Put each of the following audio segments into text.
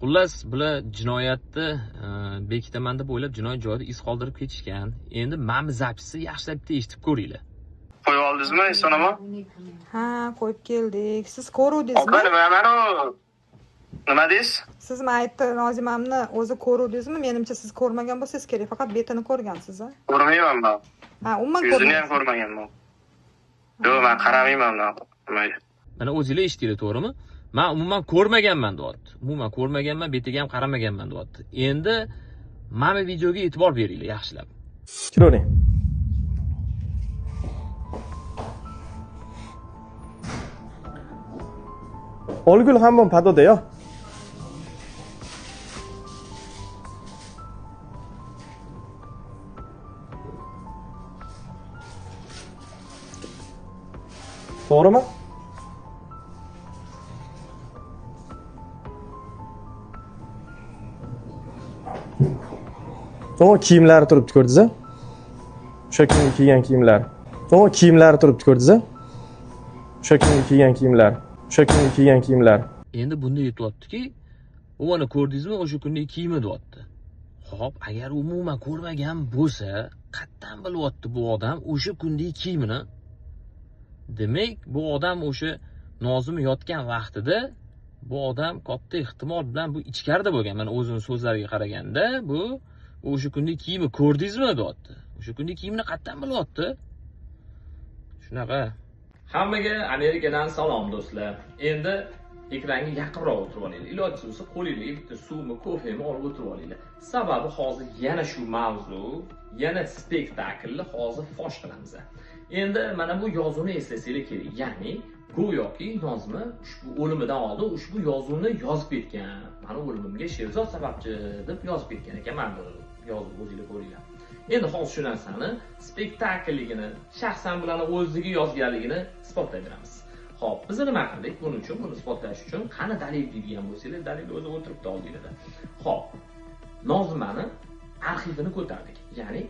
Xullas, bular jinoyatni bekitaman deb o'ylab jinoyat joyida iz qoldirib ketishgan. Endi mana bu zapisni yaxshilab bitta eshitib ko'ringlar. Qo'yib oldingizmi, Eson aka? Ha, qo'yib keldik. Siz ko'ruvdingizmi? Opa, nima mana u? Nima deysiz? Siz mayitni Nozimamni o'zi ko'ruvdingizmi? Menimcha siz ko'rmagan bo'lsangiz kerak, faqat betini ko'rgansiz, a? Ko'rmayman men. Ha, umuman Yuzini ko'rmagansiz. ham ko'rmaganman. Yo'q, men qaramayman nimaga. Mana o'zinglar eshitdinglar, to'g'rimi? Men umuman ko'rmaganman deyapti. Umuman ko'rmaganman, betiga ham qaramaganman deyapti. Endi mana bu videoga e'tibor beringlar yaxshilab. Kiravering. 얼굴 한번 봐도 돼요? To'g'rimi? O kiyimlari turibdi, ko'rdingiz-a? O'sha kungi kiygan kiyimlari. O kiyimlari turibdi, ko'rdingiz-a? O'sha kungi kiygan kiyimlari. O'sha kungi kiygan kiyimlari. Endi bunda aytyaptiki, u mana ko'rdingizmi, o'sha kundagi kiyimi deyapti. Xo'p, agar umuman ko'rmagan bo'lsa, qayerdan bilyapti bu odam o'sha kundagi kiyimini? Demak, bu odam o'sha Nozim yotgan vaqtida bu odam katta ehtimol bilan bu ichkarida bo'lgan. Mana o'zining so'zlariga qaraganda bu o'sha kundagi kiyimi ko'rdingizmi deyapti. O'sha kundagi kiyimini qayerdan bilyapti? Shunaqa. Hammaga Amerikadan salom do'stlar. Endi ekranga yaqinroq o'tirib olinglar. Iloji bo'lsa qo'lingizga bitta suvmi, kofemi olib o'tirib olinglar. Sababi hozir yana shu mavzu, yana spektaklni hozir fosh qilamiz. Endi mana bu yozuvni eslasanglar kerak. Ya'ni go'yoki Nozima ushbu o'limidan oldin ushbu yozuvni yozib ketgan. Mani o'limimga Sherzod sababchi deb yozib ketgan ekan. Mana bu yozuv o'zingizlar ko'ringlar. Endi hozir shu narsani spektaklligini, shaxsan bularni o'ziga yozganligini isbotlay beramiz. Xo'p, biz nima qildik? Buning uchun, buni isbotlash uchun qani dalil deydigan bo'lsanglar, dalil o'zi o'tiribdi oldingizda. Xo'p, Nozimani arxivini ko'tardik. Ya'ni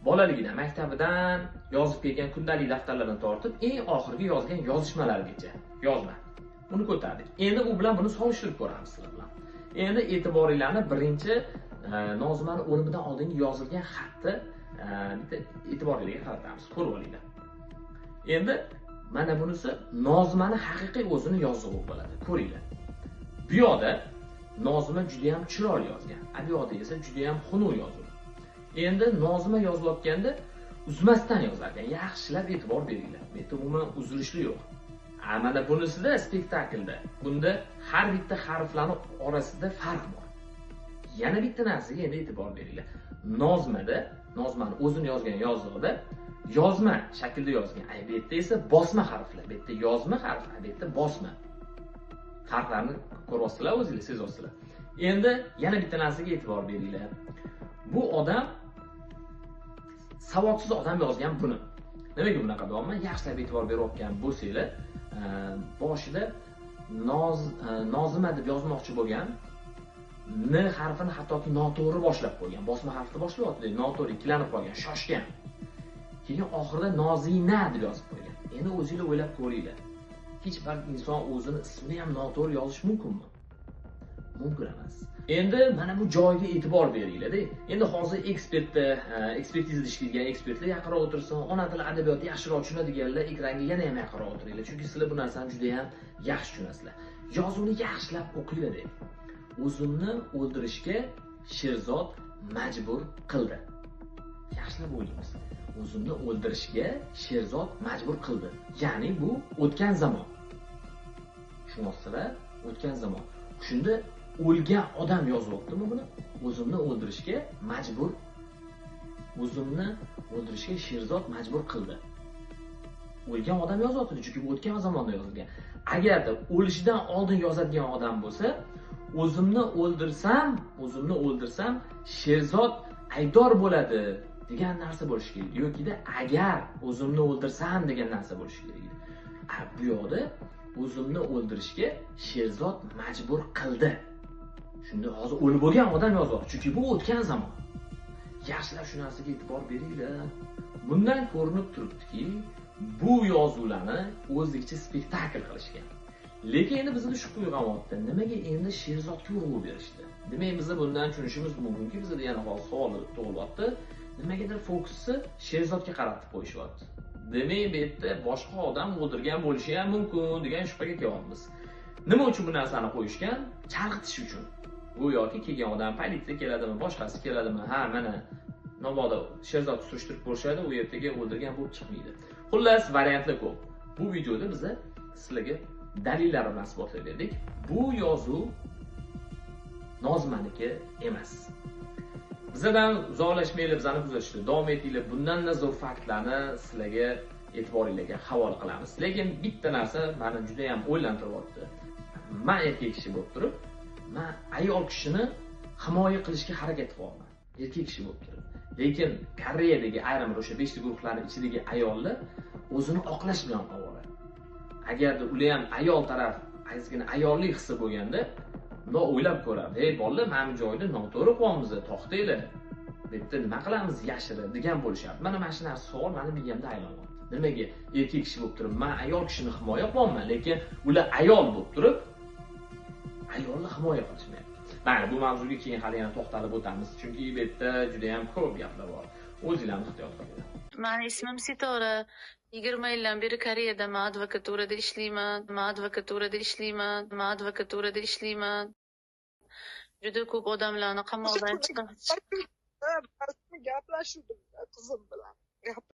bolaligidan, maktabidan yozib kelgan kundalik daftarlaridan tortib eng oxirgi yozgan yozishmalarigacha yozma. Buni ko'tardik. Endi u bilan buni solishtirib ko'ramiz sizlar bilan. Endi e'tiboringlarni birinchi Nozimani o'limidan oldingi yozilgan xatni bitta e'tiboringlarga qaratamiz. Ko'rib olinglar. Endi mana bunisi Nozimani haqiqiy o'zini yozuvi bo'ladi. Ko'ringlar. Bu yoqda Nozima juda ham chiroyli yozgan. Bu yoqda esa juda ham xunuk yozuv. Endi Nozima yozayotganda uzmasdan yozar ekan. Yaxshilab e'tibor beringlar. Bu yerda umuman uzilishli yo'q. Mana bunisida spektaklda bunda har bitta harflarning orasida farq bor. Yana bitta narsaga endi e'tibor beringlar. Nozimada, Nozimani o'zini yozgan yozig'ida yozma shaklda yozgan. Bu yerda esa bosma harflar. Bu yerda yozma harf, bu yerda bosma. Farqlarni ko'ryapsizlar, o'zingizlar sezyapsizlar. Endi yana bitta narsaga e'tibor beringlar. Bu odam savodsiz odam yozgan buni. Nimaga bunaqa deyapman? Yaxshilab e'tibor berayotgan bo'lsanglar, boshida Nozima deb yozmoqchi bo'lgan N harfini hattoki noto'g'ri boshlab qo'ygan. Bosma harfni boshlayapti, noto'g'ri ikkilanib qolgan, shoshgan. Keyin oxirida Nozina deb yozib qo'ygan. Endi o'zingizlar o'ylab ko'ringlar. Hech bir inson o'zini ismini ham noto'g'ri yozish mumkinmi? Mumkin emas. Endi mana bu joyga e'tibor beringlar-da. Endi hozir ekspertizada ishlaydigan ekspertlar yaqinroq o'tirsin, ona tili adabiyoti yaxshiroq tushunadiganlar ekranga yana ham yaqinroq o'tiringlar. Chunki sizlar bu narsani juda ham yaxshi tushunasizlar. Yozuvni yaxshilab o'qinglar deb. O'zimni o'ldirishga Sherzod majbur qildi. Yaxshilab o'ylaymiz. O'zimni o'ldirishga Sherzod majbur qildi. Ya'ni bu o'tgan zamon. Tushunyapsizlar? O'tgan zamon. Shunda o'lgan odam yozyaptimi buni? O'zimni o'ldirishga majbur, o'zimni o'ldirishga Sherzod majbur qildi. O'lgan odam yozyapti, chunki bu o'tgan zamonda yozilgan. Agarda o'lishidan oldin yozadigan odam bo'lsa, o'zimni o'ldirsam Sherzod aybdor bo'ladi degan narsa bo'lishi kerak. Yokida agar o'zimni o'ldirsam degan narsa bo'lishi kerak edi. Bu yoqda o'zimni o'ldirishga Sherzod majbur qildi. Shunda hozir o'lib bo'lgan odam yozyapti, chunki bu o'tgan zamon. Yaxshilab shu narsaga e'tibor beringlar. Bundan ko'rinib turibdiki, bu yozuvlarni o'zlikcha spektakl qilishgan. Lekin endi bizda shubha uyg'onyapti. Nimaga endi Sherzodga urg'u berishdi? Demak, biz bundan tushunishimiz mumkinki, bizda yana hozir savol tug'ilyapti. Nimagadir fokusni Sherzodga qaratib qo'yishyapti. Demak, bu yerda boshqa odam o'ldirgan bo'lishi ham mumkin degan shubhaga kelyapmiz. Nima uchun bu narsani qo'yishgan? Chalg'itish uchun. Go'yoki kelgan odam politsiya keladimi, boshqasi keladimi? Ha, mana mabodo Sherzodni surishtirib ko'rishadi, u ertaga o'ldirgan bo'lib chiqmaydi. Xullas, variantlar ko'p. Bu videoda biz sizlarga dalillar bilan isbotlab berdik. Bu yozuv Nozimaniki emas. Bizdan uzoqlashmanglar, bizani kuzatishda davom etinglar. Bundan-da zo'r faktlarni sizlarga e'tiboringlarga havola qilamiz. Lekin bitta narsa meni juda ham o'ylantiryapti. Men erkak kishi bo'lib turib, men ayol kishini himoya qilishga harakat qilyapman. Erkak kishi bo'lib turib. Lekin Koreyadagi ayrim o'sha 5 ta guruhlarning ichidagi ayollar o'zini oqlash bilan ovora. Agarda ular ham ayol taraf, ozgina ayollik hissi bo'lganda, bundoq o'ylab ko'rardi. Ey bolalar, mana bu joyda noto'g'ri qilyapmiz, to'xtanglar. Bu yerda nima qilamiz yashirib degan bo'lishardi. Mana shu narsa savol meni miyamda aylanyapti. Nimaga erkak kishi bo'lib turib, men ayol kishini himoya qilyapman, lekin ular ayol bo'lib turib ayolni himoya qilishmayapti. Mayli, bu mavzuga keyin hali yana to'xtalib o'tamiz, chunki bu yerda juda ham ko'p gaplar bor. O'zinglarni ehtiyot qilinglar. Mani ismim Sitora. 20 yildan beri Koreyadaman, advokaturada ishlayman, advokaturada ishlayman, advokaturada ishlayman. Juda ko'p odamlarni qamoqdan chiqarib Gaplashuvdim qizim bilan.